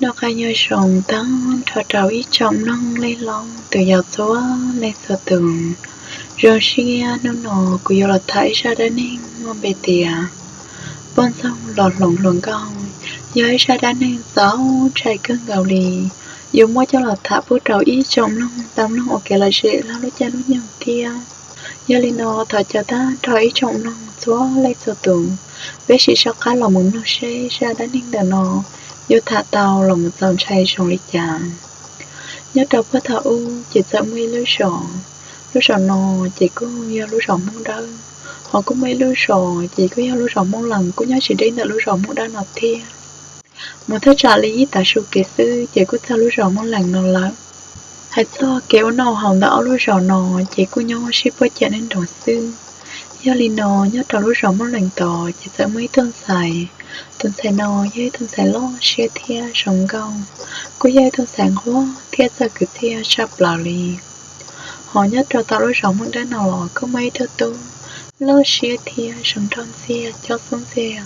Noj qab nyob zoo tag nrho rau ib tsoom mloog li los tus yog txhua leej txhua tus. Zoo siab hnub no kuv yuav los tham ib zaj dab neeg muaj npe tias Poj Ntxoog los hloov hluas nkauj, yog ib zaj dab neeg txaus ntshai kawg nkaus li, yuav muab coj los tham pub rau ib tsoom mloog tau mloog ua kev lom zem lub caij lub nyoog thiab. Yog li no thov caw tag nrho ib tsoom mloog txhua leej txhua tus, peb sim soj qab los mus mloog seb zaj dab neeg ntawm no yuav tham tau los mus txaus ntshai zoo li cas. Nyob rau puag thaum ub ces txawm muaj ib lub zos, lub zos no ces kuj yog lub zos Hmoob Dawb, ho kuj muaj ib lub zos ces kuj yog lub zos Hmoob Lees, kuj nyob tsis deb ntawm lub zos Hmoob Dawb no thiab. Mus thaj tsam li ib tav su kev xwb ces kuj txog lub zos Hmoob Lees no lawm. Hais txog kev ua noj haus ntawm ob lub zos no ces kuj nyob sib puab cam neej nroos xwb. Yog li no nyob rau lub zos Hmoob Lees tod ces txawm muaj ib tug ntxhais. Tus ntxhais no yog ib tug ntxhais loj siab thiab zoo nkauj, kuj yog ib tug ntxhais nquag thiab txawj kwv txhiaj tshaj plaws li. Ho nyob rau tom lub zos Hmoob Dawb no los kuj muaj ib tug tub loj siab thiab zoo nraug ntxiag cob xub ntxiag.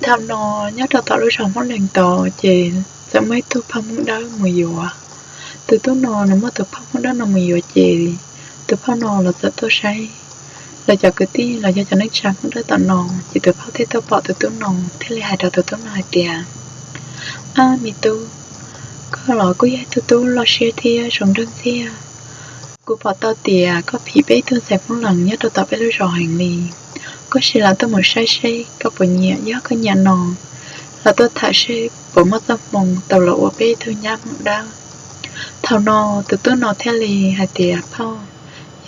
Thaum no nyob rau tom lub zos Hmoob Lees tod ces txawm muaj ib tug phauj Hmoob Dawb mus yuav. Tus tub no nws muaj tus phauj Hmoob Dawb no mus yuav ces tus phauj no los txawm tuaj saib lawv cov kwv tij los yog cov neej tsa Hmoob Dawb tom no, ces tus phauj thiaj tuaj pom tus tub no thiaj li hais rau tus tub no hais tias, Ab me tub, koj los kuj yog ib tug tub loj siab thiab zoo nraug ntxiag. Kuv pom tau tias koj phim peb ib tug ntxhais Hmoob Lees nyob rau tom peb lub zos heev li. Koj sim los tuaj mus saib seb koj puas nyiam, yog koj nyiam no los tuaj tham seb puas muaj txoj hmoo tau los ua peb ib tug nyab Hmoob Dawb. Thaum no tus tub no thiaj li hais tias, Phauj,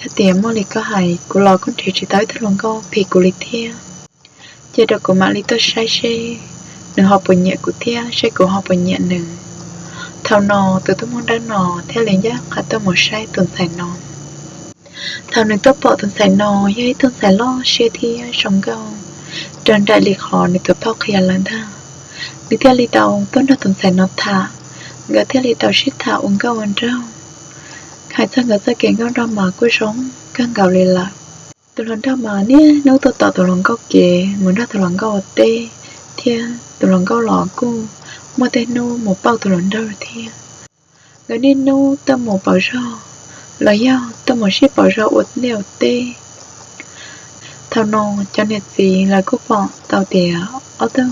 yog tias muaj li koj hais, kuv los kuj nrhiav tsis tau ib tug hluas nkauj phim kuv li thiab. Cia rau kuv mam li tuaj saib seb nws ho puas nyiam kuv thiab seb kuv ho puas nyiam nws. Thaum no tus tub Hmoob Dawb no thiaj li ncaj qha tuaj mus saib tus ntxhais no. Thaum nws tuaj pom tus ntxhais no yog ib tug ntxhais loj siab thiab zoo nkauj raws nraim li qhov nws tus phauj qhia lawm ntag, nws thiaj li tau tuaj nrog tus ntxhais no tham. Nkawd thiaj li tau sib tham ua nkauj ua nraug. Hais txog nkawd txoj kev nkauj nraug mas kuj zoo kawg nkaus li lawm. Tus hluas nraug mas niaj hnub tuaj tom tus hluas nkauj kev mus nrog tus hluas nkauj ua teb, thiab tus hluas nkauj los kuj muaj tej hnub mus pauj tus hluas nraug thiab. Nkawd niaj hnub tuaj mus pauv zog los yog tuaj mus sib pauv zog ua liaj ua teb. Thaum no cov niam txiv lawv kuj pom tau tias ob tug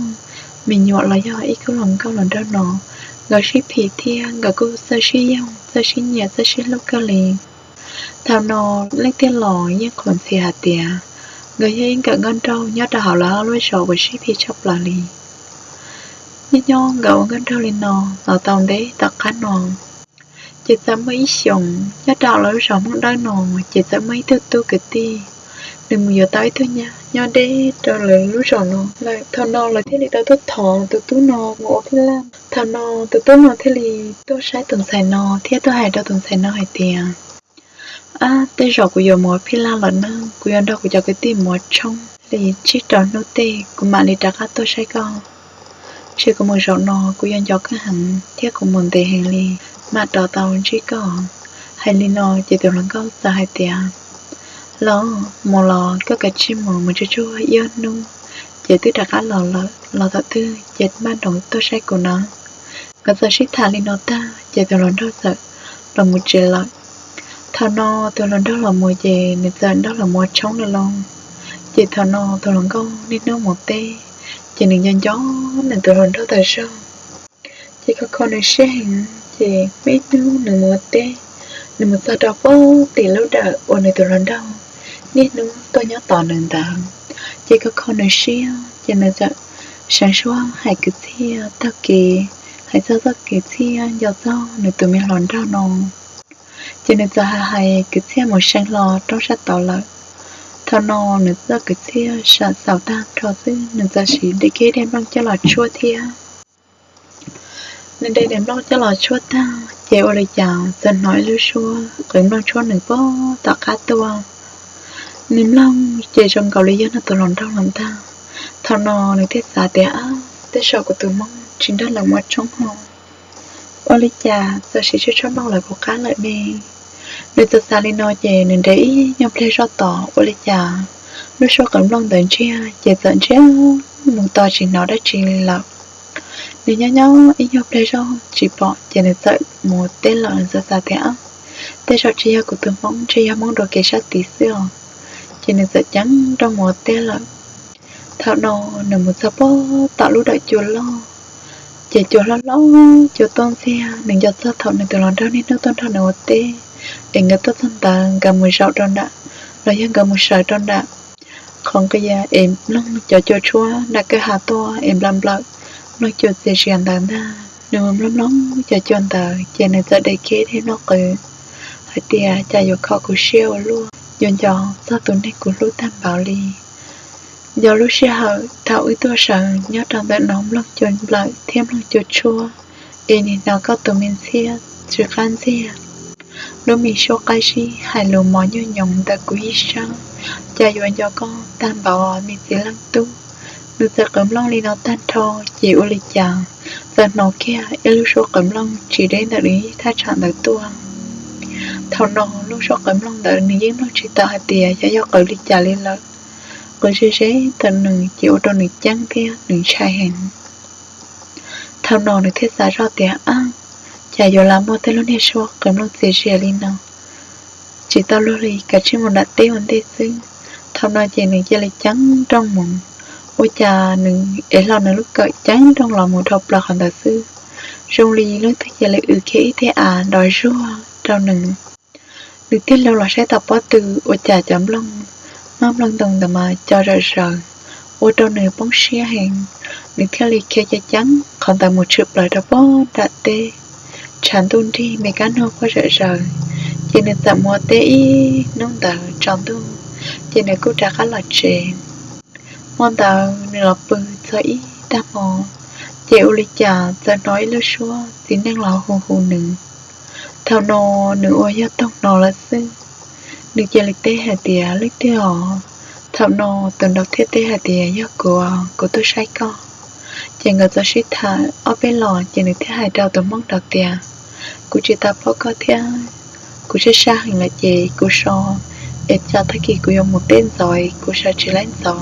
me nyuam los yog ib khub hluas nkauj hluas nraug no nkawd sib phim thiab nkawd kuj txawj sib yoog, txawj sib nyiam, txawj sib hlub kawg li. Thaum no leej twg los yeej qhuas ntxhias hais tias nkawd yog ib nkawm nkauj nraug nyob rau hauv lawv ob lub zos uas sib phim tshaj plaws li. Nyob nyob nkawd ua nkauj nraug li no los tau ntev tom qab no, ces txawm muaj ib xyoos nyob rau lawv lub zos Hmoob Dawb no, ces txawm muaj ib tug tub kwv tij, nws mus yuav tau ib tug nyab nyob deb rau lawv lub zos no lawm. Thaum no lawv thiaj li tau tuaj thov tus tub no mus ua phij laj. Thaum no tus tub no thiaj li tuaj saib tus ntxhais no thiab tuaj hais rau tus ntxhais no hais tias, Ab, tej zaum kuv yuav mus ua phij laj lawm na, kuv yuav nrog kuv cov kwv tij mus ua tshoob li tsib rau hnub tej kuv mam li rov qab tuaj saib koj. Ntshe kuv mus zaum no kuv yuav nco koj heev thiab kuv mus ntev heev li, mam rov tau ntsib koj. Hais li no ces tus hluas nkauj txawm hais tias, Los mus los koj kav tsij mus, mus tsuag tsuag ib ob hnub ces twb rov qab los lawm, los thaum twg ces maj nroos tuaj saib kuv na. Nkawd txawm sib tham li no tag ces tus hluas nraug txawm los mus tsev lawm. Thaum no tus hluas nraug los mus ces nws txawm nrog los mus ua tshoob lawm lauj. Ces thaum no tus hluas nkauj niaj hnub mus teb, ces nws nco nco nws tus hluas nraug tas zog. Ces khov kho nws siab heev, ces muaj ib hnub nws mus ua teb, nws mus txog rau puag tim lub dawm uas nws tus hluas nraug niaj hnub tuaj nyob tos nws ntawd. Ces khov kho nws siab ces nws txawm seev suab hais kwv txhiaj taug kev, hais txog txoj kwv txhiaj nco txog nws tus me hluas nraug no. Ces nws txawm hais hais kwv txhiaj mus see hlo roob sab tod lawm. Thaum no nws txoj kwv txhiaj sam xaus tag nrho xwb, nws txawm siv dej kiag dej nplooj coj los tshuab thiab. Nws de dej nplooj coj los tshuab tag ces ua li cas txawm hnov ib lub suab qw nplooj tshuab nws puag tom qab tuaj. Nws mloog ces zoo nkaus li yog nws tus hluas nraug los ntag. Thaum no nws thiaj xav tias, Ab, tej zaum kuv tus hmoob tsis nrog lawv mus ua tshoob ho, ua li cas txawm siv tshuab nplooj los puag qab lawm ne? Nws txawm xav li no ces nws nres ib nyuag pliag zoj tos ua li cas lub suab qw nplooj ntawd ntsiag ces txawm ntsiag mus to tsis hnov dab tsi li lawm. Nws nyob nyob ib nyuag pliag zog tsis pom ces nws txawm mus ua teb lawm. Nws txawm xav tias, Ab, tej zaum tsis yog kuv tus hmoob, ntshe yog hmoob dua kev sab tid xwb os. Ces nws txawm ceev nrooj mus ua teb lawm. Thaum no nws mus txog pem tom lub dawm cua loj, ces cua hlob hlob cua tuaj ntxiag. Nws nco txog thaum nws tus hluas nraug niaj hnub tuaj nrog nws ua teb, es nkawd tuaj txog ntawd nkawd mus zaum rau nram, los yog nkawd mus sawv rau nram qhov nqia es mloog cov cua tshuab nram kwj ha tuaj es nplawm nplawm, mloog cua txias zias ntawd ntag. Nws mus mloog mloog cov cua ntawd ces nws txawm de kiag ib noj qws hais tias, Cas yuav kho kuv siab ua luaj, yuav nco txog tus neeg kuv hlub tag npaum li. Yog lub sij hawm thaum wb tuaj sawv nyob rau ntawm no mloog cua nplawm thiab mloog cua tshuab, es nim no koj tus me ntxhiab tsw qab ntxiag, lub me suab qab zib hais lus mos nyuag nyoos ntawm kuv ib sab, cas yuav nco koj tag npaum me txiv leej tub. Nws txawm qwv mloog li no tag nrho, ces ua li cas txawm hnov kiag ib lub suab qwv mloog tsis deb ntawm nws ib thaj tsam ntawd tuaj. Thaum no lub suab qwv mloog ntawd nws yeej mloog tsis tau hais tias yog yog qwv li cas li lawm, qwv ze ze ntawm nws ces ua rau nws ceeb thiab nws ntshai heev. Thaum no nws thiaj xav zoj tias, Ab, cas yuav lam muaj tej lub niag suab qwv mloog txias zias li no, tsis tau luag li, kav tsij mus nram teb ua ntej xwb. Thaum no ces nws cia li ceeb nrooj mus, ua cas nws ev hlo nws lub kawm ceeb nrooj los mus dhau plaws qhov ntawd xwb, zoo li leej twg cia li ua kiag ib tiag av nrov zuag rau nws. Nws thiaj li los saib tom pob tw, ua cas cov nplooj, mab nplooj ntoo ntawd mas co zawm zaws, ua rau nws poob siab heev. Nws thiaj li khiav ceev ceev qhov ntawd mus tshwm plaws rau pem nram teb, tshav ntuj nrig me kab noog quaj zawm zaws, ces nws txawm mus ua teb ib hnub ntawd tsaus ntuj, ces nws kuj rov qab los tsev. Hmo ntawd nws los pw txog ib tag hmo, ces ua li cas txawm hnov ib lub suab txiv neej los hu hu nws. Thaum no nws ua yog toog no lawm xwb, nws cia li teb hais tias, Leej twg os? Thaum no tus nraud thiaj teb hais tias, Yog kuv, kuv tuaj saib koj. Ces nkawd txawm sib tham ob peb los, ces nws thiaj hais rau tus hmoob nraud tias, Kuv tsis tau paub koj thiab, kuv sab sab heev lawm ces kuv so, es txog tag kis kuv yuav mus teb ntxov, kuv sawv tsis laib ntxov,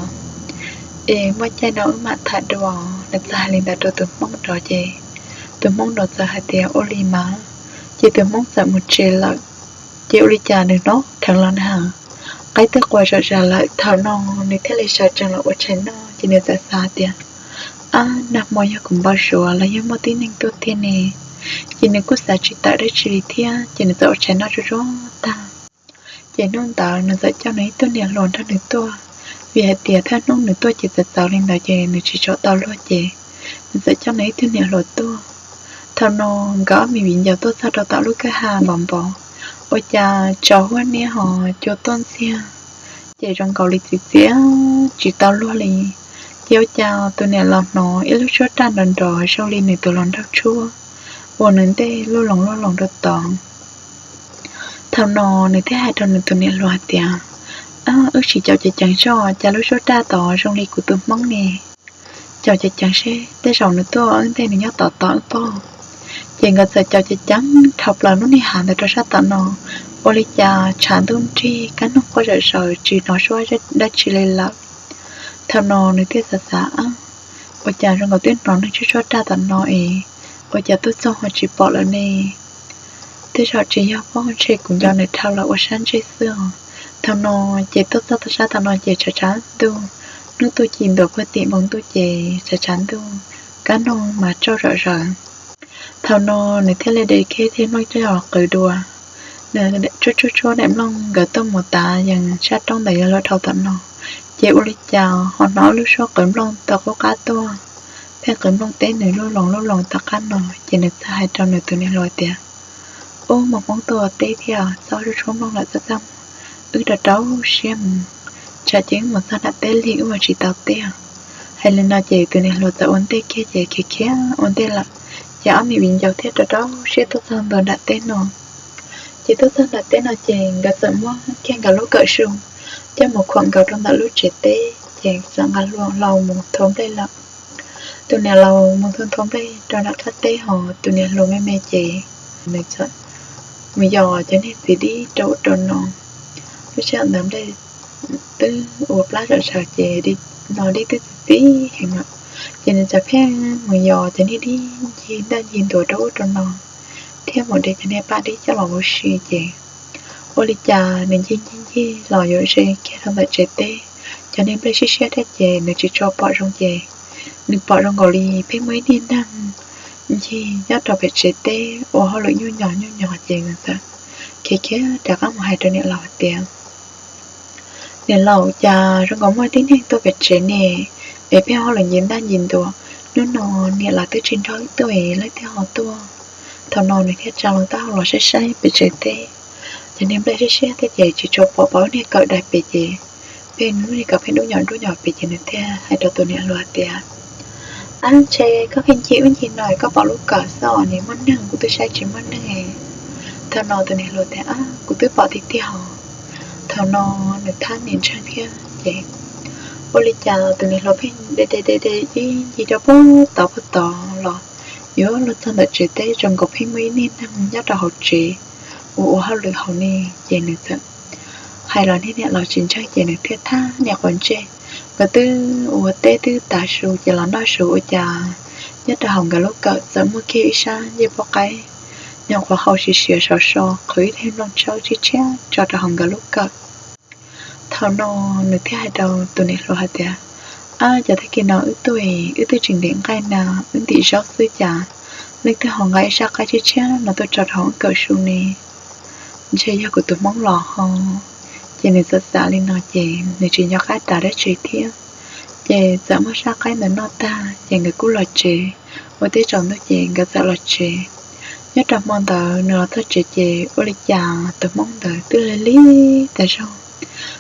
es muaj caij no wb mam tham dua. Nws txawm hais li ntawd rau tus hmoob nraud ces tus hmoob nraud txawm hais tias, Ua li mas. Ces tus hmoob txawm mus tsev lawm. Ces ua li cas nws hnov dheev los na, qaib twb qua zom zaws lawm. Thaum no nws thiaj li sawv tsees los ua tshais noj, ces nws txawm xav tias, Ab, nag hmo yog kuv npau suav los yog muaj tib neeg tuaj tiag ne? Ces nws kuj xav tsis tawm dab tsi li thiab, ces nws txawm ua tshais noj tsuj tsuag tag. Ces hnub ntawd nws txawm coj nws ib tug niam hluas nrog nws tuaj, vim hais tias thawj hnub nws tuaj ces txawv txawv li ntawd ces nws tsis tshua tau luag ces nws txawm coj nws ib tug niam hluas tuaj. Thaum no nkawd ob me viv ncaus tuaj txog rau tom lub kwj ha npov npov, ua cas tsaus huab niab ho cua tuaj ntxiag, ces zoo nkaus li txiv txiav tsis tau luag li. Ces ua cas tus niam laus hnov ib lub suab raj nrov nrov zoo li nws tus hluas nraug tshuab uas nws ntej luj loos luj loos rau tod. Thaum no nws thiaj hais rau nws tus niam hluas hais tias, Wb sim caum ceev ceev seb cas lub suab raj tod zoo li kuv tus hmoob ne. Caum ceev ceev seb tej zaum nws tuaj wb ntej nws nyob tod tod wb pom. Ces nkawd txawm caum ceev ceev dhau plaws lub niag hav ntawd rau sab tom no, ua li cas tshav ntuj nrig kab noog quaj zawm zaws tsis hnov suab dab tsi li lawm. Thaum no nws thiaj xav xav, Ua cas zoo nkaus twb hnov neeg tshuab tshuab raj tom no es ua cas tuaj txog ho tsis pom lawm ne? Tej zaum tsis yog pob ntshe kuv nco nws dhau los ua sab ntsej xwb os. Thaum no ces tuaj txog tom sab tom no ces tshav tshav ntuj, hnub tuaj ci ntuas puag tim npoo ntuj ces tshav tshav ntuj, kab noog mas tsauj zom zaws. Thaum no nws thiaj li de kiag thiaj mloog coj los qw dua. Nws tsuab tsuab tsuab daim mloog nkawd tuaj mus tav yees sab roob ntawd yuav luag dhau tom no, ces ua li cas ho hnov lub suab qw mloog tau qub qab tuaj, pheej qw mloog teb nws lub loos lub loos tom qab no. Ces nws txawm hais rau nws tus niam hluas tias, Ub, muaj hmoob tuaj teb thiab, txhob tshuab mloog lawm, txaj txaj muag, wb rau rau siab mus, tsam ces wb mus txog nram teb lig wb ua tsis tau teb. Hais li no ces tus niam hluas txawm ua ntej kiag ces khiav khiav ua ntej lawm. Ces ob me viv ncaus thiaj rau rau siab tuaj txog ntua nram teb no. Ces tuaj txog nram teb no ces nkawd txawm muab kiag nkawd lub kawm su coj mus khuam nkaus rau ntawm lub tsev teb ces txawm nqa hlau mus thau nplej lawm. Tus niam laus mus thau nplej rau nram qab teb ho tus niam hluas me me ces nws txawm mus yos cov niag txiv dib rau ub rau no. Lub sij hawm ntawd nplej twb ua plab zom zaws ces no dib twb txi txiv heev lawm. Ces nws txawm pheej mus yos cov niag dib ncig ntaj ncig ntuas rau ub rau no, thiab mus de cov niag paj dib coj los huv si ces ua li cas nws ncig ncig ncig los yuav ze kiag rau ntawm tsev teb, cov niag nplej siab siab thiab ces nws tsis tshua pom zoo ces nws pom zoo nkaus li pheej muaj ib niag neeg ncig nyob rau pem tsev teb ua hauj lwm nyuj nyos nyuj nyos ces nws txawm khiav khiav rov qab mus hais rau niam laus hais tias, Niam laus, cas zoo nkaus muaj tib neeg tuaj pem tsev ne, es pheej ua hauj lwm ncig ntaj ncig ntuas, hnub no niam laus twb tsis nrog wb tuaj es leej twg ho tuaj? Thaum no nws thiaj tsa loo taub hau los saib saib pem tsev teb, cov niag nplej siab siab thiab ces tsis tshua pom pom lub niag kawm daim pem ces pheej lub niag kawm pheej dub nyos dub nyos pem ces nws thiaj hais rau tus niam hluas tias, Ab, ntshe koj pheej ncig ub ncig no koj pom lub kawm xwb os, nws muaj neeg kuv twb saib tsis muaj neeg. Thaum no tus niam hluas tias, Ab, kuv twb pom tiag tiag os. Thaum no nws thab niam ntseeg thiab ces ua li cas tus niam hluas pheej de de de de ib ncig rau puag tod puag tod los yuav luag txog ntawm tsev teb zoo nkaus pheej muaj ib niag neeg nyob rau hauv tsev ua ua hauj lwm hauv ne. Ces nws txawm hais los niag niam laus tsis ntseeg ces nws thiaj thab niam quav ntsej. Nkawd twb ua teb twb tav su ces los noj su ua cas nyob rau hauv nkawd lub kawm txawm muaj kiag ib sab ncej puab qaib, nyuam qhuav hau siav siav sov so qhwv ib leeg nplooj tsawb tshiab tshiab tso rau hauv nkawd lub kawm. Thaum no nws thiaj hais rau tus niam hluas hais tias, Ab, cov tag kis no wb tuaj wb twb tsis ntim nqaij na, wb ntim zaub xwb cas leej twg ho nqa ib sab qaib tshiab tshiab no tuaj tso rau hauv wb kawm su ne? Ntshe yog kuv tus hmoob los ho. Ces nws txawm xav li no ces nws tsis nco qab ras dab tsi thiab. Ces txawm muab sab qaib ntawd noj tag ces nkawd kuj los tsev, ua teb tsaus ntuj ces nkawd txawm los tsev. Nyob rau hmo ntawd nws los txog tsev ces ua li cas tus hmoob ntawd twb lig lig tas zog,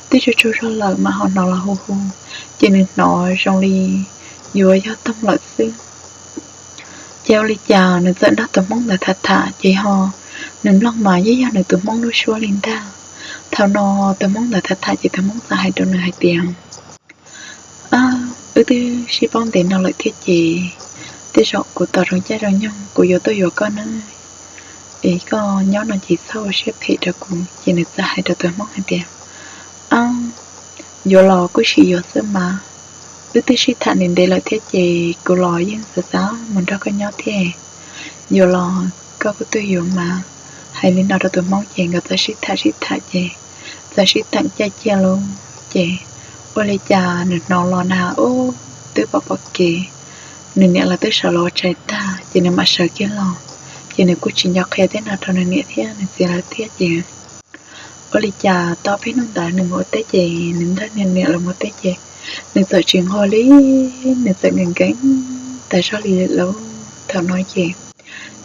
twb tsaug tsaug zog lawm mas ho hnov los hu hu, ces nws hnov zoo li yuav yog toog lawm xwb. Ces ua li cas nws txawm nrog tus hmoob ntawd tham tham ces ho nws mloog mas yeej yog nws tus hmoob lub suab li ntag. Thaum no tus hmoob ntawd tham tham ces tus hmoob txawm hais rau nws hais tias, Wb twb sib paub ntev no lawm thiab ces tej zaum kuv tos zoo caij zoo nyoog kuv yuav tuaj yuav koj nawb, es koj nyob no ces txhob ua siab phem rau kuv. Ces nws txawm hais rau tus hmoob hais tias, Ab, yuav los kuj sim yuav xwb mas, wb twb sib tham ntev ntev lawm thiab ces kuv los yeej xav xav mus nrog koj nyob thiab, yuav los koj kuj tuaj yuav mas. Hais li no rau tus hmoob ces nkawd txawm sib tham sib tham ces txawm sib tham caij ciaj lawm ces ua li cas nws hnov los na ub twb pom pom kev, nws niam lawv twb sawv los ua tshais tag ces nws mam sawv kiag los, ces nws kuj tsis nco qhia tej no rau nws niam thiab nws txiv lawv thiab ces ua li cas tau peb hnub ntawd nws mus ua teb ces nws nrog nws niam lawv mus ua teb ces nws txawm tsis nquag li, nws txawm nkees nkees tas zog li lawm. Thaum no ces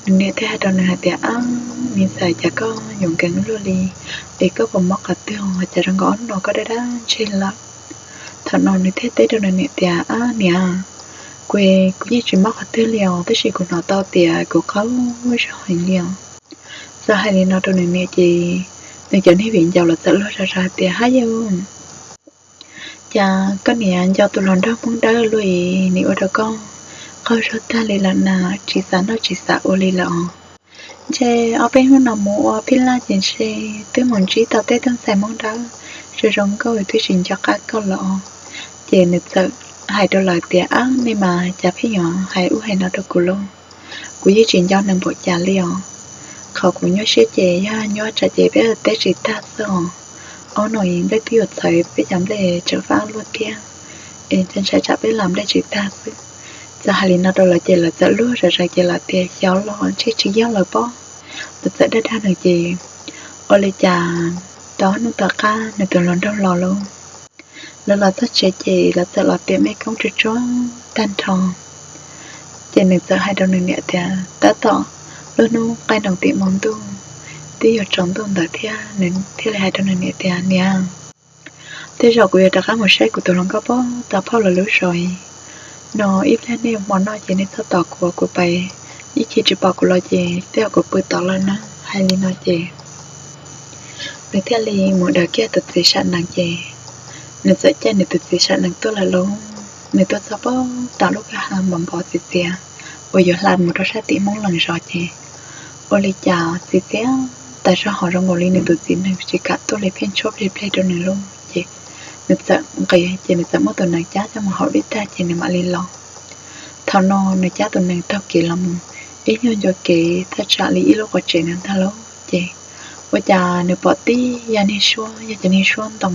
nws niam thiaj hais rau nws hais tias, Ab, me ntxhais, cas koj yuav nkees luaj li, es koj puas mob qhov twg os, cas zoo nkaus ob hnub no koj daj daj ntseg lawm? Thaum no nws thiaj teb rau nws niam tias, Ab niam, kuv, kuv yeej tsis mob qhov twg li os, tab sis kuv hnov tau tias kuv qaug zog heev li os. Txawm hais li no rau nws niam ces nws cov niag viv ncaus los txawm luag zom zaws hais tias, Hab yus, cas koj niam nco tus hluas nraug Hmoob Dawb luaj es nws ua rau koj qaug zog tag li lawm na, tsis xav noj tsis xav ua li lawm os. Ntshe ob peb hnub no mus ua phij laj ces ntshe twb mus ntsib tau tej tug ntxhais Hmoob Dawb zoo zoo nkauj twb tsis nco qab koj lawm os. Ces nws txawm hais rau lawv tias, Ab, nej mas cas pheej yuav hais ub hais no rau kuv lauj? Kuv yeej tsis nco neeg npaum cas li os. Qhov kuv nyuaj siab ces yog nyuaj tsam ces peb teb tsis tag xwb os. Ob no nplej twb yuav txhawv, peb cov nplej tseem fab luaj thiab, es ntshai tsam peb los nplej tsis tag xwb. Txawm hais li no rau lawv ces lawv txawm luag zom zaws ces lawv tias, Xyov los ntshe tsis yog lawm pob. Lawv txawm dag dag nws ces ua li cas tau ob hnub tom qab nws tus hluas nraug los lauj. Lawv los txog tsev ces lawv txawm los tiam mej koob tsuag tsuag tag nrho. Ces nws txawm hais rau nws niam tias, Tab tom lub hnub qaij nroos tim hmo ntuj, twb yuav tsaus ntuj ntawd thiab, nws thiaj li hais rau nws niam tias, Niam, tej zaum kuv yuav rov qab mus saib kuv tus hluas nkauj puag tom phauj lawv lub zos no, ib pliag nej hmo noj ces nej txhob tos kuv, kuv pais ib chim tsis pom kuv los ces tej zaum kuv pw tod lawm na. Hais li no ces nws thiaj li mus daws kiag tus txiv sam nees ces nws txawm caij nws tus txiv sam nees tuaj lawm lauj. Nws tuaj txog puag tom lub kwj ha npov npov txiv txiav uas yuav hla mus rau sab tim Hmoob Lees zos ces ua li cas txiv txiav tas zog ho zoo nkaus li nws tus txiv nees tsis kam tuaj li, pheej tshuab plig plig rau nws lauj. Ces nws txawm nqis ces nws txawm muab tus nees cab coj mus hauv dej tag ces nws mam li los. Thaum no nws cab tus nees taug kev los mus ib nyuag ncua kev thaj tsam li ib lub qhov tsev ntawd ntag lauj ces ua cas nws pom tib yam niag suab, yog cov niag suab ntoo,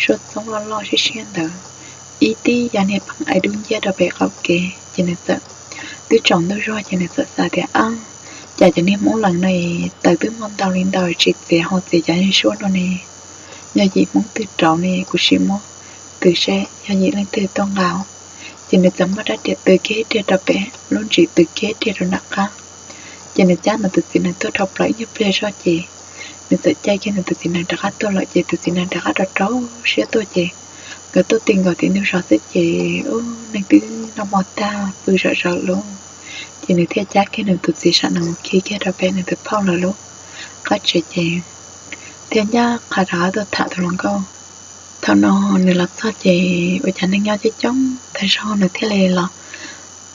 suab txoob loj loj siab siab ntawd, ib tib yam niag pheej ais dub nciab rau pem qaum kev ces nws txawm, twb tsaus ntuj zuag ces nws txawm xav tias, Ab, cas cov niag Hmoob Lees no es taws twb muaj ntau li ntawd tsis txiav ho txiav cov niag suab no ne? Yog yim Hmoob twg rauv ne kuv sim muab tws seb yog yim leej twg tuaj nqa. Ces nws txawm muab rab riam tws kiag riag rau pem lub ntsis, tws kiag riag rau nram qab. Ces nws cab nws tus txiv nees tuaj dhau plaws ib nyuag pliag zog ces nws txawm caij kiag nws tus txiv nees rov qab tuaj lawm ces tus txiv nees rov qab rau rau siab tuaj ces nkawd tuaj ti nkaus tim ntug zos xwb ces ub, neeg twb noj mov tag pw zom zaws lauj. Ces nws thiaj cab kiag nws tus txiv sam nees mus khi kiag rau pem nws tus phauj lawv lub qab tsev ces thiaj ncaj qha rov qab tuaj tham tus hluas nkauj. Thaum no nws los txog ces ua cas neeg nyob coob coob tag zog, nws thiaj li los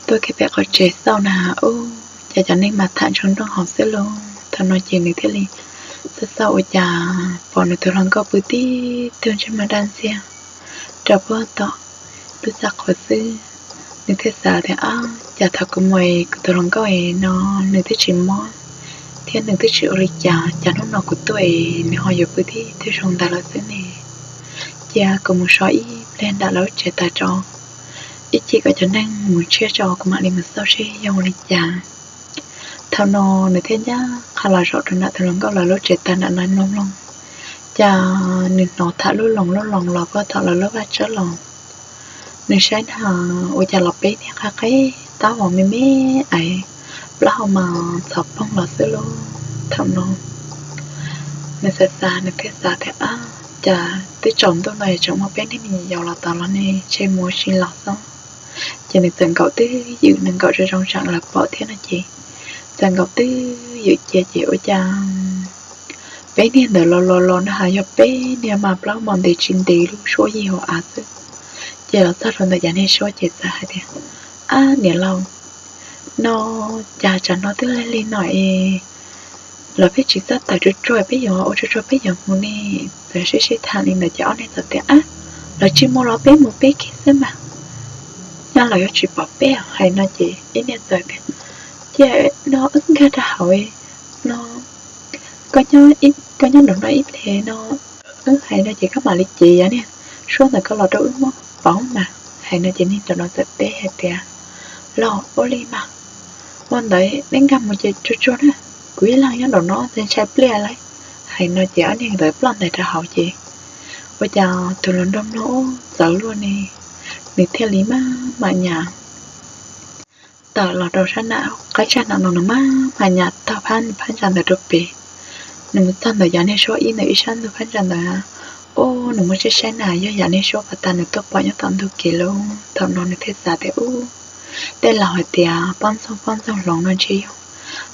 tuaj kiag pem qhov tsev xauj na, ub, cas cov neeg mas tham ntsoog nrooj haus xwb lauj. Thaum no ces nws thiaj li xauj xauj ua cas pom nws tus hluas nkauj pw tib tug ntsej muag daj ntxiag rau puag tom lub txaj qhua xwb. Nws thiaj xav tias, Ab, cas thaum kuv mus es kuv tus hluas nkauj es no nws twb tsis mob thiab nws twb tsis ua li cas, cas hnub no kuv tuaj es nws ho yuav pw tib tug zoo ntawd lawm xwb ne? Cia kuv mus so ib pliag nram lawv lub tsev tas tso, ib chim kom cov neeg mus tshiab tso kuv mam li mus xauj seb yog ua li cas. Thaum no nws thiaj ncaj qha los zaum rau nram tus hluas nkauj lawv lub tsev tas nram no mloog mloog, cas nws hnov tham lub loos lub loos los puag thaum lawv lub vaj tsab los. Nws saib na, ua cas los peb niag qab qeb tab vos me me es plaub hau mas txhov poog los xwb lauj. Thaum no nws xav xav nws thiaj xav tias, Ab, cas twb tsaus ntuj no es tseem muaj peb niag me nyuam yaus los tod los ne, ntshe mus ua si los xwb. Ces nws txawm nkaum twj ywm, nws nkaum zoo zoo tsam lawv pom thiab no ces txawm nkaum twj ywm cia ces ua cas peb niag ntawd los los los na has yog peb niag mas plaub hau mas ntev tsis ntev lub suab yig hauv av xwb. Ces los txog rau ntawm yav niag suab ces txawm hais tias, Ab niam laus, no cas tsam no twb lig lig no es lawv pheej tsis txawj tawm tsuag tsuag, peb yuav ua tsuag tsuag peb yuav mus ne? Txawm sib sib tham li ntawd ces ob niag txawm tias, Ab, lawv tsis mus los peb mus peb kiag xwb mas, nyob lawv yuav tsis pom peb. Hais no ces ib niag txawm tias, Cia no wb nkag rau hauv no, koj nyob nraum no ib pliag no, wb hais no ces koj mam li cev yav niag suab ntawm koj los rau wb muab pauv mas. Hais no ces niag nraum no txawm teb hais tias, Los ua li mas, ua ntawd neb nkag mus ces tsuag tsuag na, kuv ib leeg nyob nraum no ntshai pliaj lawm. Hais no ces ob niag ntawd ploj ntais rau hauv ces ua cas tus hluas nraug mloog ub txawv luaj ne, nws thiaj li maj mam nyas tawm los rau sab nram qab tsag nram no, nws maj mam nyas taug phab phab ntsa ntawd rau pem. Nws mus txog ntawm yav niag suab ib ntawm ib sab ntug phab ntsa ntawd, ub, nws muab saib saib na yog yav niag suab pas tas nws tuaj pom nyob tom ntug kev lauj. Thaum no nws thiaj xav tias, Ub, tej laus hais tias poj ntxoog poj ntxoog hloov no ntshe yog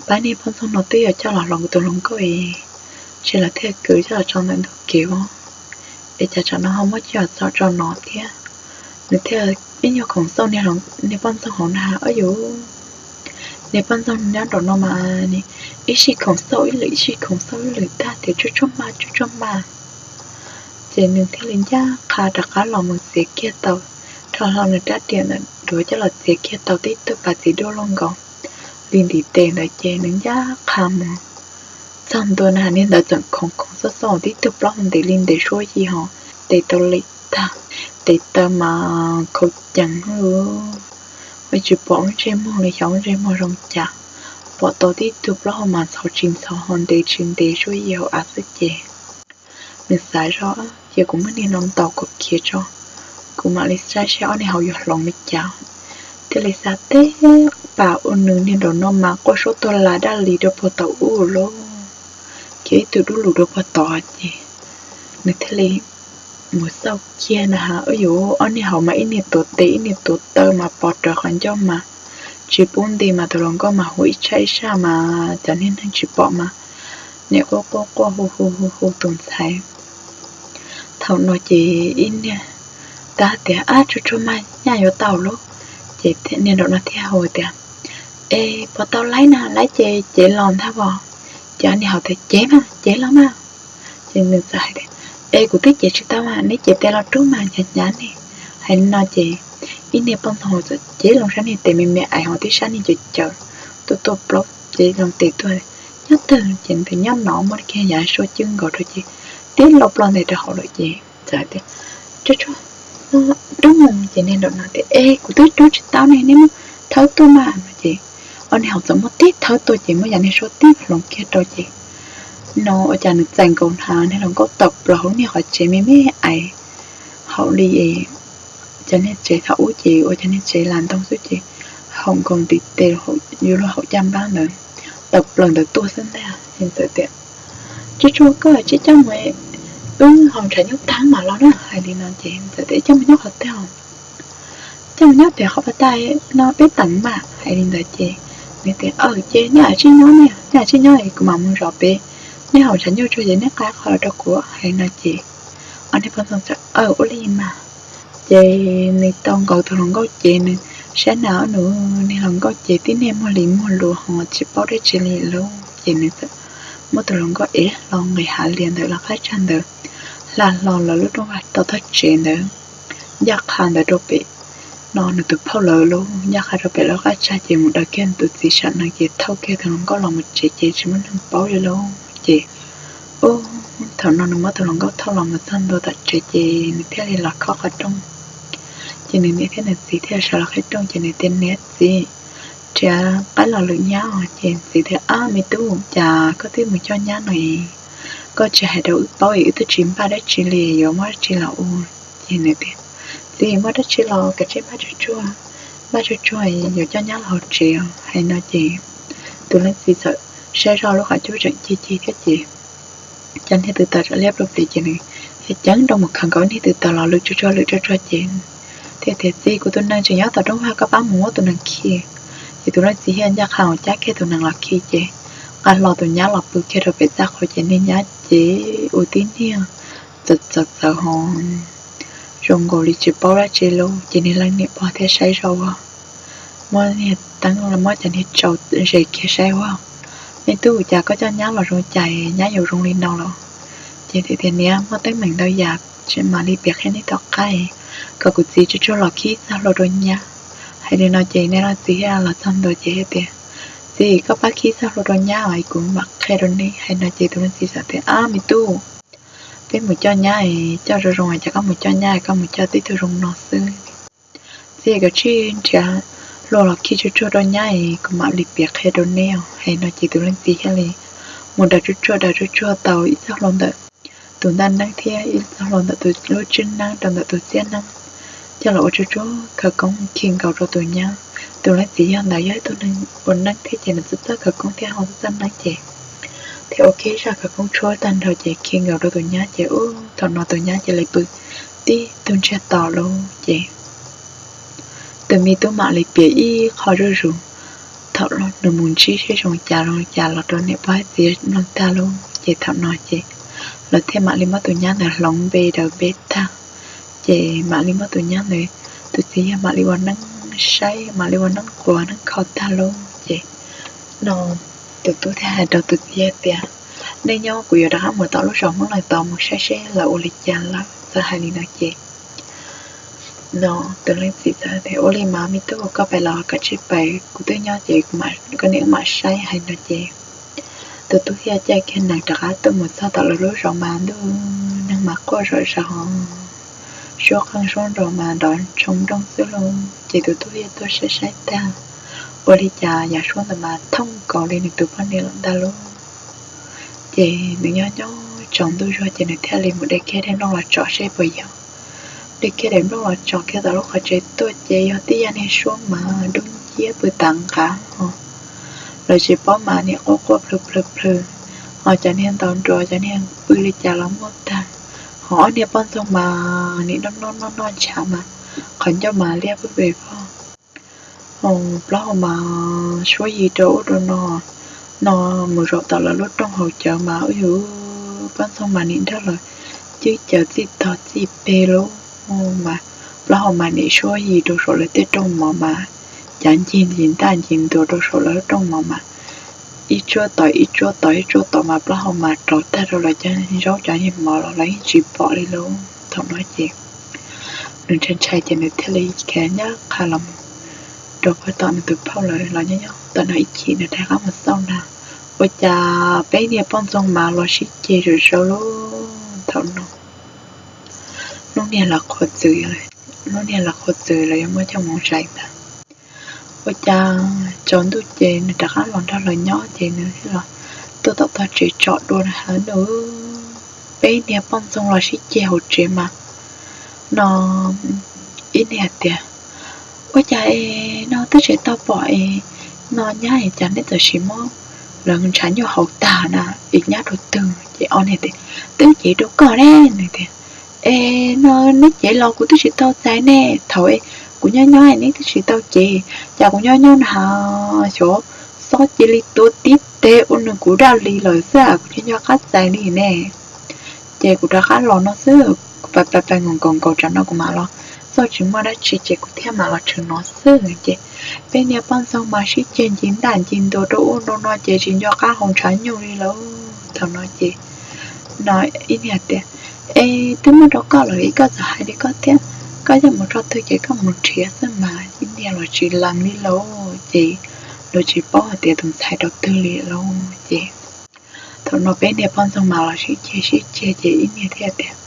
pab niag poj ntxoog no twb yuav coj los hloov kuv tus hluas nkauj es, ntshe lawv thiaj kwv coj los tso ntawm ntug kev os. Es cas tsam no ho muab coj los txog tso no thiab? Nws thiaj ib nyuag khoom xauj niag poj ntxoog hauv na, ob yus, niag poj ntxoog nyob nraum no mas ib sij khoom xauj ib lwm, ib sij khoom xauj ib lwm tag tias tsuag tsuag mas, tsuag tsuag mas. Ces nws thiaj li ncaj qha rov qab los mus txiav kiag tau, rho hlo nws rab riam ntawm duav coj los txiav kiag tau tib tug pas txiv duaj loj nkaus li ntiv tes ntawd ces nws ncaj qha mus txog ntua na, niag ntawd txawm khoov khoov xauj xauj tib tug plaub hau ntev li ntev suab yig ho, tes tau lim tag, tes taw mas khau ceev, tsis pom lub ntsej muag li, xyov lub ntsej muag zoo cas, pom tau tib tug plaub hau mas ntxhov tsis ntxhov ho ntev tsis ntev suab yig hauv av xwb ces nws xav zog, Cia kuv muab niag no ntaus kom khiav tso, kuv mam li saib saib ob niag hauv yuav hloov li cas. Thiaj li xa teb pas ua nws niag nraum no mas quaj suab tuag las daj li rau puag tom ub lauj, khiav ib tug dub lug rau puag tod ces nws thiaj li mus xauj kiag na has, ub, yuav ob niag hauv mas ib niag tuav tes ib niag tuav taw mas pos rawv qhov ncauj mas tsis pub nti mas tus hluas nkauj mas hu ib tshaj ib saj mas cov niag neeg tsis pom mas niam quaj quaj quaj hu hu hu hu tus ntxhais. Thaum no ces ib niag tab tias, Ab, tsuag tsuag mas, nyaj yuav tau lauj. Ces niag nraum no thiaj hu tias, Es puas tau laib na, laib ces cev los ntag vos. Ces ob niag hauv tias, Cev mas, cev los mas. Ces nws txawm hais tias, Es kuv twb cev tsis tau mas, neb cev tes los rub mas, hnyav hnyav ne. Hais no ces ib niag poj ntxoog txawm cev loo sab niag tes me me ais ho tib sab niag caws caws tuaj tuaj plaub cev loo tes tuaj nyob twg ces nws nyob no muab kiag yav sua cwb nkaus rau ces tib lau ploj ntais rau hauv lawm ces txawm tias, Tsuag tsuag, dub mus. Ces niag nraum no tias, Es kuv twb rub tsis tau ne, neb muab thawb tuaj mas no ces ob niag ho txawm muab tib thawb tuaj ces muab yav niag sua tib hloov kiag rau ces no ua cas nws txais nkaus hnav niag hluas nkauj tawm plaws hauv niag qhov tsev me me ais hauv li cov niag tsev thaum ub ces ua cov niag tsev las ntoo xwb ces haum nkaus ntiv tes yuav luag haum caj npab ntawd tawm plaws ntawd tuaj xwb ntag. Txawm tias, Tsuag tsuag, koj tsis coj mus wb haus ntshav nyuj tag mam los na. Hais li no ces txawm tias, Coj mus nyob qhov twg? Coj mus nyob pem qhov pas tag no peb teem mas. Hais li ntawd ces nws tias, Aw, ces neb ua tsij nyob ne, neb ua tsij nyob es kuv mam mus zov pem, neb haus ntshav nyuj tsuag ces neb qab qhov los rau kuv. Hais li no ces ob niag poj ntxoog txawm, Aw, ua li mas. Ces nws tau nkaus tus hluas nkauj ces nws saib na, ob nus niag hluas nkauj ces tib niag muag li muag lus ho tsis paub dab tsi li lauj. Ces nws txawm muab tus hluas nkauj ev hlo nqis hav lias ntawm lawv qab tsag ntawd, hla hlo lawv lub rooj vag rau tom tsev ntawd, ncaj qha ntawd rau pem no nws tus phauj lawv lub ncaj qha rau pem lawv qab tsag ces mus daws kiag nws tus txiv sam nees ces thauj kiag tus hluas nkauj los mus tsev ces tsis muaj neeg paub li lauj. Ces ub, thaum no nws muab tus hluas nkauj thauj los mus txog ntua tom tsev ces nws thiaj li los khob qhov rooj. Ces nws niam thiab nws txiv thiaj sawv los qhib rooj ces nws tias, Niam txiv, nrhiav qaib los lwm nyab os. Ces txiv tias, Ab, me tub, cas koj twb mus coj nyab no es koj tsis hais rau wb paub es wb twb tsis npaj dab tsi li, yuav muab dab tsi los ua? Ces nws tias, Txiv, muab dab tsi los kav tsij npaj tsuag tsuag, npaj tsuag tsuag yuav coj nyab los hauv tsev os. Hais no ces tus leej txiv txawm saib zoj lub qhov cub tseem cig cig thiab ces cov niag tw taws tseem liab ploog plig ces nws thiaj ceev nrooj mus khawm nkaus niag tw taws los lwm tsuag tsuag lwm tsuag tsuag ces thiaj tias, Txiv, kuv tus nees tseem nyob tom rooj vag, koj pab mus muab tus nees khi. Ces tus leej txiv thiaj ncaj qha mus cab kiag tus nees los khi ces nqa hlo tus nyab los pw kiag rau pem txaj qhua ces niag nyab ces ua tib niag txawv txawv txawv ho zoo nkaus li tsis paub dab tsi lauj. Ces niag leej niam pog thiaj saib zoj ua, muab niag teeb los muab cov niag tsau zes kiag saib ua, Me tub, cas koj coj nyab los zoo cas nyab yuav zoo li no los? Ces tias, Niam, muaj teeb meem ntau yam, mam li piav qhia nej tom qab, kom kuv txiv tsuag tsuag los khib txoj hlua rau nyab. Hais li no ces niag leej txiv thiaj los txog ntua ces thiaj tias, Txiv, koj pab khib txoj hlua rau nyab es kuv mam qhia rau neb. Hais no ces tus leej txiv txawm tias, Ab, me tub, peb mus coj nyab es coj zoo zoo es cas koj mus coj nyab es koj mus coj tib tug zoo no xwb. Txiv, koj tsij nrhiav hlua los khib tsuag tsuag rau nyab es kuv mam li piav qhia rau neb os. Hais no ces tus leej txiv thiaj li mus daws tsuag tsuag daws tsuag tsuag tau ib txoj hlua ntawm tus ntaj neeb thiab ib txoj hlua ntawm tus lub tswb neeb rau ntawm tus txiab neeb coj los ua tsuag tsuag khawv koob khi nkaus rau tus nyab. Tus leej txiv yog ntawd yog ib tug neeg ua neeb thiab ces nws txawj txawj khawv koob thiab ho txawj txawj neeb ces thiaj ua kiag zaj khawv koob tshuab tag nrho ces khi nkaus rau tus nyab ces ub, thaum no tus nyab cia li pw tib tug ntsiag to lauj. Ces tus me tub mam li piav ib qho zuj zus thaum nws mus ntsib seb zoo cas zoo cas los rau niam pog txiv mloog tag lauj. Ces thaum no ces lawv thiaj mam li muab tus nyab ntawd hloov npe daws npe tag, ces mam li muab tus nyab ntawd, tus txiv yawg mam li ua neeb saib, mam li ua neeb quas neeb kho tag lauj. Ces no tus tub thiaj hais rau tus txiv yawg tias, Nej nyob, kuv yuav rov qab mus tom lub zos Hmoob Leej tod mus saib seb lawv ua li cas lawm. Txawm hais li no ces no tus leej txiv txawm tias, Ua li mas me tub, koj pais los koj tsij pais, kuv twb nyob ces koj niam wb mam saib. Hais no ces tus tub thiaj caij kiag nees rov qab tuaj mus txog tom lawv lub zos mas ntuj, neeg mas quaj zom zaws, suab qeej suab nruas mas nrov ntshoo nrooj xwb lauj. Ces tus tub thiaj tuaj saib saib tag, ua li cas yav suab ntawd mas thooj nkaus li nws tus poj niam lawm ntag lauj. Ces nws nyob nyob tsaus ntuj zuag ces nws thiaj li mus de kiag daim nplooj los tsom seb puas yog. De kiag daim nplooj los tsom kiag tom lub qhov tsev tuaj ces yog tib yam niag suab mas dub nciab pw tas nqav ho, lawv tsis paub mas nim quaj quaj plhws plhws plhws, ho cov niag ntaus nruas cov niag pw li cas los muaj tag, ho ob niag poj ntxoog mas nim noj noj noj noj ntshav mas qhov ncauj mas liab pw pes vog. Ho plaub hau mas suab yig rau ub rau no, no mus zaum tom lawv lub rooj haus cawv mas ub yus, poj ntxoog mas nim nrog lawv cwb cawv txij tog txij peg lauj. Mas plaub hau mas nim suab yig rau saum lawv tej rooj mov mas cav ncig ncig ntaj ncig ntuas rau saum lawv lub rooj mov mas ib tsuab tod ib tsuab tod ib tsuab tod mas plaub hau mas rauv tag rau lawv cov zaub cov niag mov los lawv yeej tsis pom li lauj. Thaum no ces Nws ntshai ntshai ces nws thiaj li khiav ncaj qha los rau puag tom nws tus phauj lawv los nyob nyob tom no ib chim nws rov qab mus xauj na, ua cas peb niag poj ntxoog mas los sib ceg zom zaws lub thaum no. Lub niag lawv qhuav txwv, lub niag lawv qhuav txwv lawv yuav muab coj mus zais ntag. Ua cas tsaus ntuj ces nws rov qab los nrog lawv nyob ces nws thiaj los tuaj tom tog tsev tsom dua na has nws, peb niag poj ntxoog los sib ceg hauv tsev mas no ib niag tias, ua cas es no twb tsis tau pom es no nyab es cas neb txawm sim muab lawv ntshav nyuj haus tag na es nyab rau twg? Ces ob niag tias, twb cev rau koj ne. Nws tias, es no neb cev los kuv twb tsis tau txais ne, thaum kuv nyob nyob neb twb tsis tau cev, cas kuv nyob nyob na has xyov xob cia li tuav tib teg ua nws kuv daj li lawm xwb, kuv nyob nyob qab txais li ne. Ces kuv rov qab los no xwb, pais pais pais nkaus nkaus nkaus tsam no kuv mam los, txoj tsis muaj dab tsi ces kuv thiaj mam los tshwm no xwb. Ces peb niag poj ntxoog mas sib ceg ncig ntaj ncig ntua rau ub rau no ces tsis nco qab haus ntshav nyuj li lawm. Thaum no ces no ib niag tias, es twb muab rau koj lawm es koj txawm hais li koj thiab, koj yeej mus tso twg ces koj mus nrhiav xwb mas, ib niag los tsis lees li lauj. Ces lawv tsis paub hais tias tus ntxhais rau twg li lauj. Ces thaum no peb niag poj ntxoog mas los sib ceg sib ceg ces ib niag thiaj tias,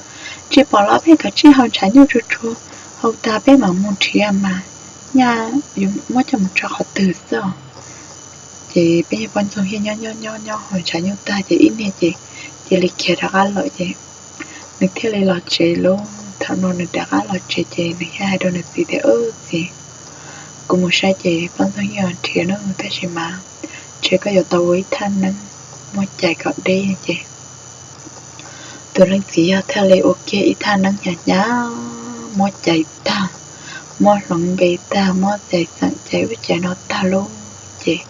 tsis pom los peb kav tsij haus ntshav nyuj tsuag tsuag, haus tag peb mam mus nrhiav mas, nyaj yuav muab coj mus tso qhov twg xwb. Ces peb niag poj ntxoog thiaj nyob nyob nyob nyob haus ntshav nyuj tag ces ib niag ces cia li khiav rov qab lawm ces nws thiaj li los tsev lauj. Thaum no nws rov qab los tsev ces nws thiaj hais rau nws txiv tias, txiv, kuv mus saib ces poj ntxoog yeej nrhiav no tab sis mas ntshe koj yuav tau ua ib thaj neeb muab cais kom deb. Ces tus leej txiv yog thiaj li ua kiag ib thaj neeb hnyav hnyav, muab cais tag, muab hloov npe tag, muab cais xeem cais ub cais no tag lauj. Ces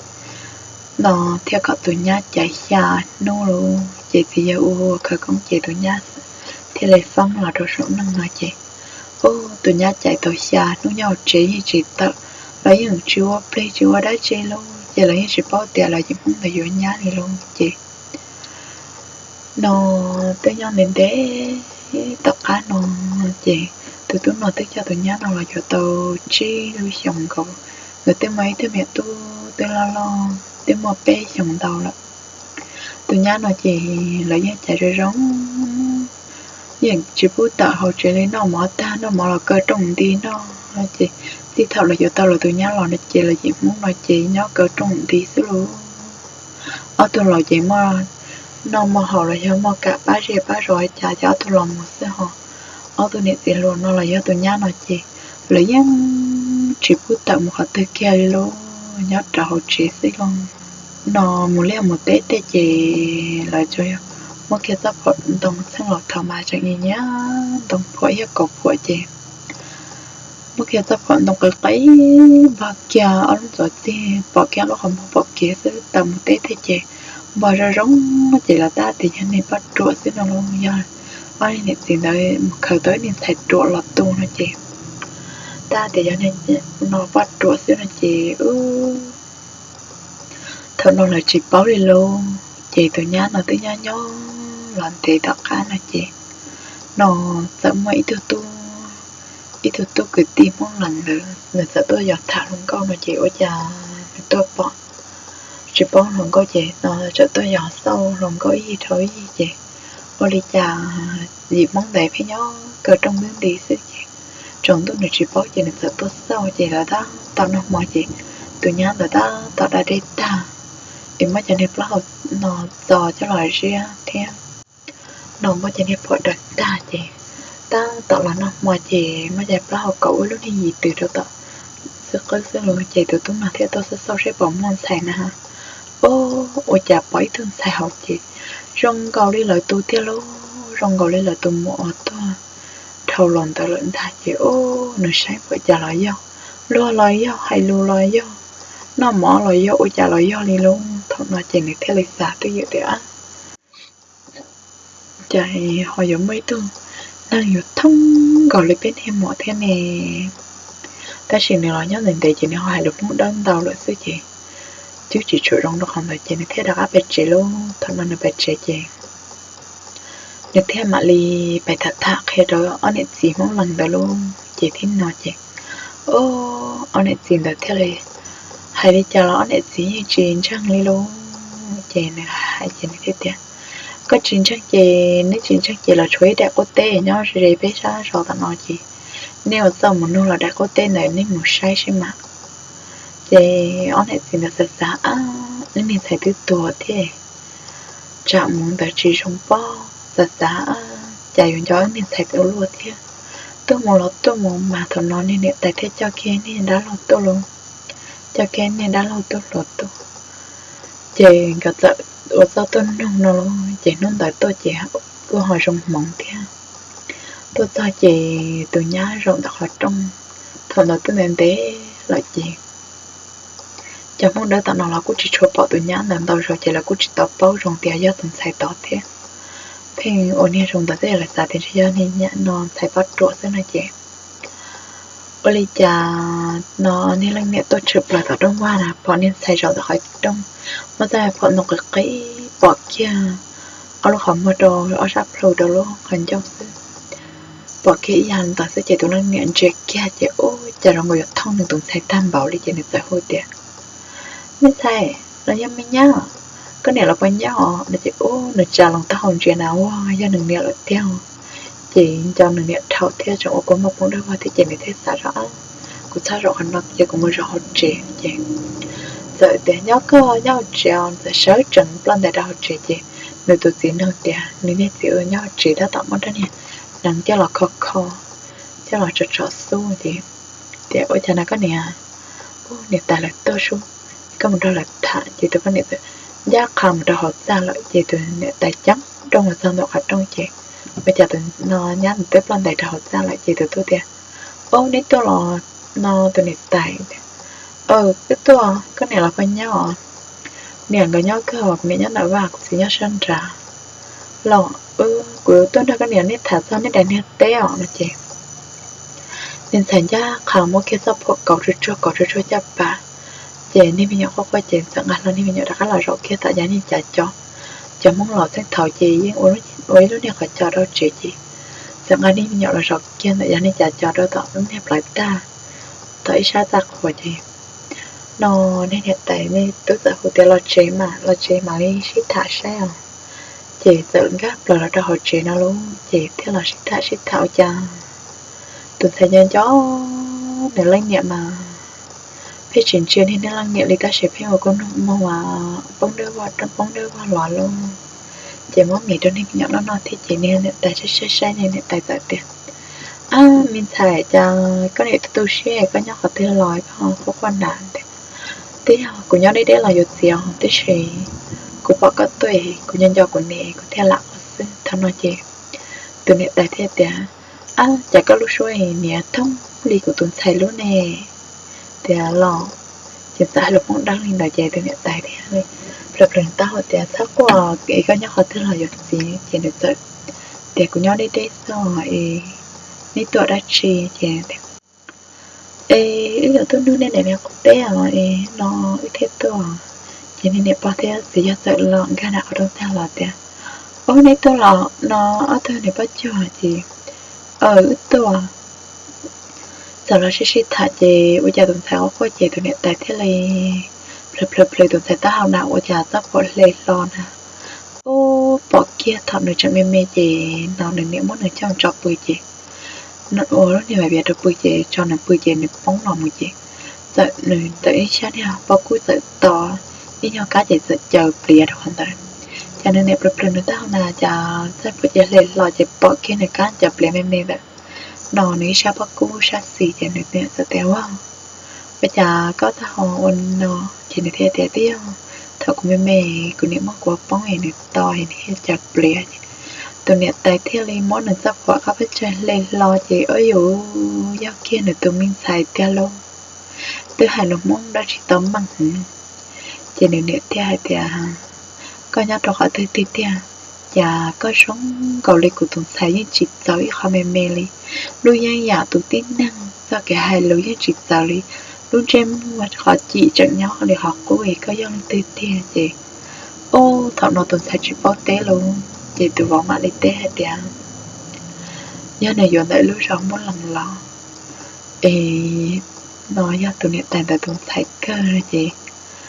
no thiaj kom tus nyab cais xya hnub lauj. Ces txiv yawg ua ua khawv koob ces tus nyab thiaj li foob los rau saum neej no ces, ub, tus nyab cais tau xya hnub nyob hauv tsev yeej tsis tawm, los yeej tsis ua plig tsis ua dab tsi lauj. Ces lawv yeej tsis paub tias lawv yim Hmoob ntawd yuav nyab li lauj. Ces no twb nyob ntev ntev tom qab no ces tus tub no twb coj tus nyab no los yuav tau tsib lub xyoos nkaus. Nkawd twb muaj ib tug me tub twb loj loj twb muaj peb xyoos ntau lawm. Tus nyab no ces lawv yeej cais zoo zoo, yeej tsis pub tawm hauv tsev li, noj mov tag noj mov los kaw rooj nti noj. Ces txij thaum lawv yuav tau lawv tus nyab los no ces lawv yim Hmoob no ces nyob kaw rooj nti xwb lauj. Ob tug laus ces muaj noj muaj haus los yog muaj kam pab zej pab zos cas ces ob tug los mus xwb ho. Ob tug niam txiv hluas no los yog tus nyab no ces lawv yeej tsis pub tawm mus qhov twg kiag li lauj, nyob rau hauv tsev xwb lauj. No mus liaj mus teb tej ces lawv tsuas muab kiag txoj phuam ntoo, txheej laus thaum mas tseem nyiam ntoo phuam thiab kaus phuam ces muab kiag txoj phuam ntoo qis qis npog kiag ob lub ntxuav txig pom kiag lub qhov muag pom kev xwb. Tawm mus teb tej ces npog zoo zoo ces lawv tab tias yog niag poj ruam xwb no los yog ob niag niam txiv ntawd mus khaws tau ib niag ntxhais ruam los tu no ces tab tias yog niag no poj ruam xwb no ces thaum no lawv tsis paub li lauj. Ces tus nyab no twb nyob nyob los ntev tom qab no ces no txawm muaj ib tug tub, ib tug tub kwv tij Hmoob Lees ntawd nws txawm tuaj yos tham hluas nkauj no ces ua cas nws tuaj pom tsis paub hluas nkauj ces no txawm tuaj yos xauj hluas nkauj ib yig dhau ib yig ces ua li cas yim Hmoob ntawd pheej nyob kaw rooj ntub nti xwb ces tsaus ntuj nws tsis paub ces nws txawm tuaj xauj ces lawv tab tom noj hmo ces tus nyab ntawd tab tom da dej tag es muab cov niag plaub hau no txo coj los ziab thiab no muab cov niag phuam daws tag ces tab tom los noj hmo ces muab cov plaub hau kaus ua lub niag yim twm rau tom xwb qwb xwb los ces tus tub no thiaj tuaj xauj xauj saib puas muaj ntxhais na. Ub, ua cas pom ib tug ntxhais hauv ces zoo nkaus li lawv tus tiag lauj, zoo nkaus li lawv tus muam uas tuag dhau los ntawd lawm ntag ces ub, nws saib puas cas los yog, luag los yog, hais lus los yog, noj mov los yog, ua cas los yog li lauj. Thaum no ces nws thiaj li xav twj ywm tias cas ho yuav muaj ib tug neeg yuav thoob nkaus li peb niag muam thiab ne. Tab sis nws los nyob ntev ntev ces nws ho hais lus Hmoob dawb ntau lawm xwb ces twb tsis tshua zoo rau qhov ntawd ces nws thiaj rov qab pem tsev lauj. Thaum no nws pem tsev ces Nws thiaj mam li pais tham tham qhia rau ob niam txiv Hmoob Lees ntawd lauj. Ces thiab no ces, o, ob niam txiv ntawd thiaj li, hais li cas los ob niam txiv yeej tsis ntseeg li lauj. Ces nws hais ces nws thiaj tias, koj tsis ntseeg ces neb tsis ntseeg ces los tshuav ib daim qub teb nyob ze peb sab zos tom no ces nej ua txuj mus nug los daim qub teb ntawd nej mus saib seb mas. Ces ob niam txiv ntawd xav xav, ab, wb niag ntxhais twb tuag thiab, tsam mus ntawd tsis zoo pob, xav xav, cas yuav nco wb niag ntxhais ua luaj thiab. Tuaj mus los tuaj mus mas thaum no niag niam tais thiaj coj kiag niag dab laug tuaj los, coj kiag niag dab laug tuaj hluas tuaj. Ces nkawd txawm ua txuj tuaj nug no los ces hnub ntawd tuaj ces kuj ho zoo hmoov thiab. Tuaj txog ces tus nyab zaum ntawm qhov rooj, thaum ntawd twb ntev ntev lawm ces cov Hmoob Dawb tom no los kuj tsis tshua pom tus nyab ntawd ntau zaus ces lawv kuj tsis tau paub zoo tias yog tus ntxhais tod thiab. Pheej ua niag zoo ntawd xwb, lawv xav tias ntshe yog niag nyab no ntxhais poj ruam xwb no ces ua li cas no niag leej niam tuaj tshwm plaws tom rooj vag na, pom niag ntxhais zaum ntawm qhov rooj, muab txoj phom ntoo qis qis pom kiag ob lub qhov muag rau ob sab plhu rau lub qhov ncauj xwb. Pom kiag ib yam ntawd xwb ces tus leej niam ntsia kiag ces ub, cas zoo nkaus yuav thooj nws tus ntxhais tag npaum li ces nws txawm hu tias, me ntxhais los yog me nyab, koj niam los puas nyob os? No ces ub, nws tsa loo taub hau ntsia na, ua yog nws niam lawm tiag. Ces nco nws niam dhau thiab tseem ua kua muag poob dawb vog thiab ces nws thiaj xav zog, kuv txhob zaum qhov no ces kuv mus zaum hauv tsev. Ces txawm tias nyob koj nyob hauv tsev os, txawm sawv tsees ploj ntais rau hauv tsev ces nws tus txiv nug tias nws niag txiv nyob hauv tsev tab tom muab rab niag hneev coj los kho kho, coj los tso tso xub ces tias ua cas no koj niam, ub, niam tais lawv tuaj sub, koj mus nrog lawv tham. Ces tus poj niam txawm ncaj qha mus rau hauv txaj lawm ces tus niam tais ceeb nrooj los txog ntawm qhov rooj ces ua cas tus no nyab twb ploj ntais rau hauv txaj lawm ces tus tub tias, ub, neb tuaj los no? Tus niam tais tias, wb tuaj, koj niam los puas nyob os? Niam nkawd nyob kawg, kuv niam nyob ntawm vaj, kuv txiv nyob sab nrad. Los wb, kuv tuaj nrog koj niam neb tham txog neb daim niag teb os. No ces niag ntxhais ncaj qha muab kiag txoj phuam kauv tsuag tsuag, kauv tsuag tsuag caj pas. Ces niag me nyuam quaj quaj ces txawm nqa hlo niag me nyuam rov qab los zaum kiag tom yav niag cav cos. Cov Hmoob los txheej thaum ces yeej ua ib lub niag qhov cos rau tsev ces txawm nqa niag me nyuam los zaum kiag ntawm yav niag cav cos rau tom lub niag plawv tag, tom ib sab txaj qhua ces no niag niam tais niag tub txawm hu tias los tsev mas, los tsev mam li sib tham saib os. Ces txawm nkag plaws los rau hauv tsev no lauj ces thiaj los sib tham sib tham ua cas tus ntxhais nco nco nws leej niam mas pheej tsis ntsia niag leej niam li tab sis pheej ua kua muag poob dawb vog poob dawb vog los lauj. Ces muab mis rau niag me nyuam noj noj thiab ces niag niam tais saib saib saib niag niam tais txawm tias, ab, me ntxhais, cas koj niam tu tu siab, koj nyob qhov twg los koj quaj quaj na? Tias, twb yog kuv nyob deb deb los yuav txiv os, tab sis kuv pom koj tuaj, kuv nco nco kuv niam, kuv thiaj lam quaj xwb. Thaum no ces tus niam tais thiaj tias, ab, cas koj lub suab niag thooj li kuv tus ntxhais lub ne? Tias los, ces txawm hais lus poob dawb li ntawd ces tus niam tais thiaj plhws plhws taub hau tias, txhob quaj, koj nyob qhov twg los yuav txiv. Ces nws txawm tias, kuv nyob deb deb xwb es neb tuaj dab tsi? Ces, es wb yuav tuaj nug nej daim niag qub teb os es no wb thiaj tuaj. Ces niag niam pog thiab txiv yawg txawm los nkag nram qhov rooj tag los tias, ob, neb tuaj los no, ob tug niam poj cuag? Ces, aw, wb tuaj. Txawm los sib sib tham ces ua cas tus ntxhais quaj quaj ces tus niam tais thiaj li plhws plhws plhws tus ntxhais taub hau na ua cas txoj phuam hle hlo na. Ub, pom kiag thaum nws tseem me me ces no nws niam muab nws coj tso pw ces, ua lub niag viav rau pw ces tso nws pw ces nws poob los mus ces txawm nws ntawm ib sab niag pob kub txawm to ib nyuag kab ces txawm caws pliav rau qhov ntawd. Ces nws niam plhws plhws nws taub hau na cas txoj phuam cia hle hlo ces pom kiag nws kab caws pliav me me ntawd no nws ib sab pob kub sab xis ces nws niam txawm tias, ua, ua cas koj taub hau ua no? Ces nws thiaj tias, twb yog thaum kuv me me kuv niam muab kuv ua poob es nws to es nws thiaj caws pliav. Tus niam tais thiaj li muab nws txoj phuam qab peb tsag hle hlo ces ua yuav yog kiag nws tus me ntxhais tiag lauj. Twb hais lus Hmoob dab tsi tau meej heev. Ces nws niam thiaj hais tias, koj nyob rau qhov twg twg tiag? Cas koj zoo nkaus li kuv tus ntxhais yeej tsis txawv ib qho me me li. Lub yeeb yam tus tib neeg, txoj kev hais lus yeej tsis txawv li. Lub ntsej muag qhov cim tseem nyob li qhov qub es koj yog leej twg tiag? Ces, ub, thaum no tus ntxhais tsis paub teb lauj. Ces tus vauv mam li teb hais tias yog nws yuav ntawm lub zos Npuj Lees los es no yog tus niam tais ntawd tus ntxhais kawg no ces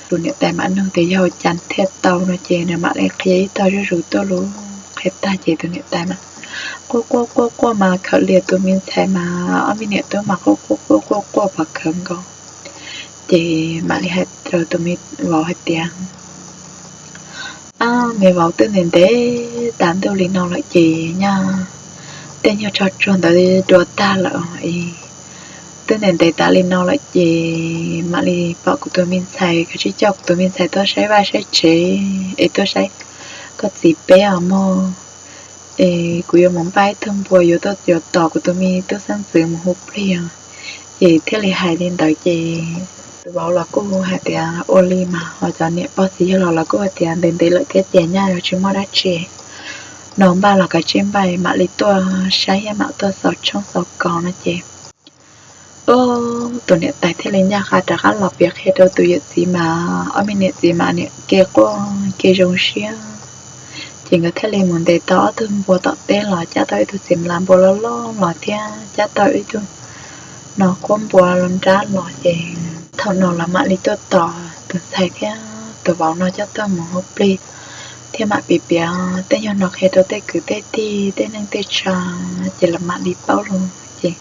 tus niam tais mam nug tias yog ua cas thiaj tau no ces nws mam li qhia ib tog zuj zus tuaj lus. Qhia tag ces tus niam tais mas quaj quaj quaj quaj mas khawm lias tus me ntxhais mas ob me niam tub mas quaj quaj quaj quaj quaj pov khawv nkaus. Ces mam li hais rau tus me vauv hais tias, Ab, me vauv, twb ntev ntev tas ntuj li no lawm ces nyaj tej nyuag tsog tsuag ntawd dua tag lawm es twb ntev ntev tas li no lawm ces mam li pom kuv tus me ntxhais, koj cia li coj kuv tus me ntxhais tuaj saib vaj saib tsev es tuaj saib koj txiv peb os mog. Es kuv yuav mus npaj ib tug npua yuav tuaj yuav tos kuv tus me tub xeeb ntxwv mus hu plig os. Ces thiaj li hais li ntawd ces tus vauv los kuj hais tias ua li mas, ho cov niam pog txiv yawg los los kuj hais tias ntev ntev lawm thiab ces nyaj yuav tsis muaj dab tsi, no npaj los kav tsij npaj mam li tuaj saib thiab mam tuaj xaus tshoob xaus kos no ces tus niam tais thiaj li ncaj qha rov qab los piav qhia rau tus yawm txiv mas ob me niam txiv mas niam ke quaj ke zoo siab. Ces nkawd thiaj li mus ntes tau ob tug npua tom teb los cab tau ib tug txiv npua loj loj los thiab cab tau ib tug no quab npua nrab los ces thaum no los mam li tuaj tos tus ntxhais thiab tus vauv no coj tuaj mus hu plig thiab mam piav piav tej nyuag no qhia rau tej kwv tej tij tej neej tej tsa ces lawv mam li paub los ces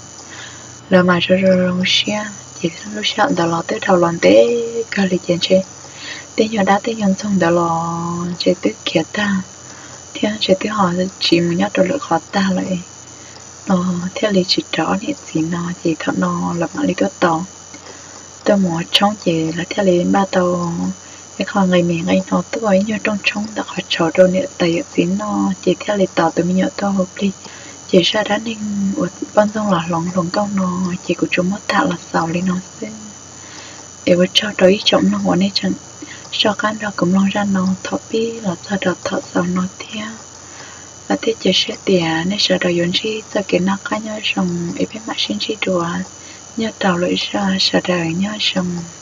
lawv mas zoo zoo siab. Ces lub sij hawm ntawd los twb dhau los ntev kawg li ces ntshe tej nyuag dab tej nyuag ntxoog ntawd los ntshe twb khiav tag thiab ntshe twb ho tsiv mus nyob rau lwm qhov tag lawm no thiaj li tsis raug ob niam txiv no. Ces thaum no lawv mam li tuaj tos tuaj mus ua tshoob ces lawv thiaj li npaj tau ib qho nqe mis nqe hno tuaj ib nyuag rooj tshoob ntawm qhov tshauv rau niam tais yawm txiv noj ces thiaj li tos tus me nyuam tuaj hu plig. Ces zaj dab neeg uas poj ntxoog los hloov hluas nkauj no ces kuv tsuas muab tham los xaus li no xwb. Es ua tsaug rau ib tsoom mloog uas nej tseem soj qab nrog kuv mloog zaj no thaum pib los txog rau thaum xaus no thiab. Vam thiab cia siab tias nej sawv daws yuav ntsib txoj kev noj qab nyob zoo es peb mam sib ntsib dua nyob rau lwm zaj, sawv daws nyob zoo.